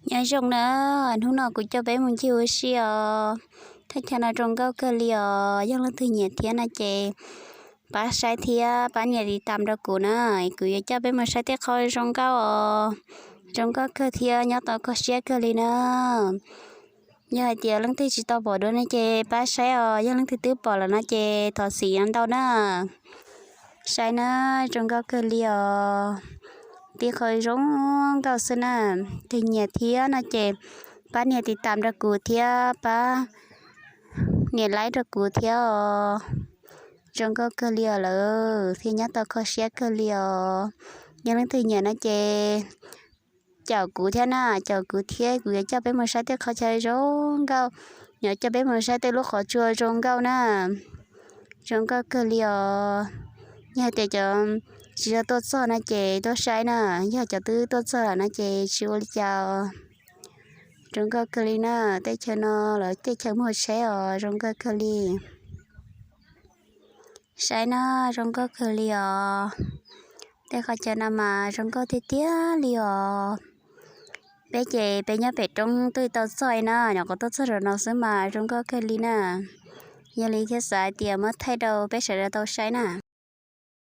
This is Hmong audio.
Nyob zoo na, hnub no kuv coj peb mus ncig ua si os. Thaj chaw no zoo nkauj kawg li os, yog leej twg nyiam thiab no ces pab saib thiab pab nias tiv tam rau kuv na, kuv yuav coj peb mus saib tej qhov zoo nkauj os. Zoo nkauj kawg thiab nyob tau kho siab kawg li na. Yog hais tias leej twg tsis tau pom dua no ces pab saib os, yog leej twg twb pom lawm no ces thov txim ntau na. Saib na, zoo nkauj kawg li os. Tej qhov zoo nkauj xwb na, tus nyiam thiab no ces pab nias tiv tam rau kuv thiab pab nias like rau kuv thiab os. Zoo nkauj kawg li os lawm thiab nyob tau kho siab kawg li os. Yog leej twg nyiam no ces caum kuv thiab na, caum kuv thiab kuv yuav coj peb mus saib tej qhov chaw zoo nkauj, yuav coj peb mus saib tej lub qhov tsua zoo nkauj na. Zoo nkauj kawg li os. Yog tias cov tsis tau tuaj txog no ces tuaj saib na, yog cov twb tuaj txog lawm no ces tsis ua li cas. Zoo nkauj kawg li na, teb chaws no lawv teb chaws muag tsheb os, zoo nkauj kawg li. Saib na, zoo nkauj kawg li os. Tej qhov chaw no mas zoo nkauj tiag tiag li os. Peb ces peb nyob pem roob twb tau txog na, nyuam qhuav tuaj txog zaum no xwb mas zoo nkauj kawg li na. Yog li thiaj xav hais tias muab thaij rau peb sawv daws tau saib na.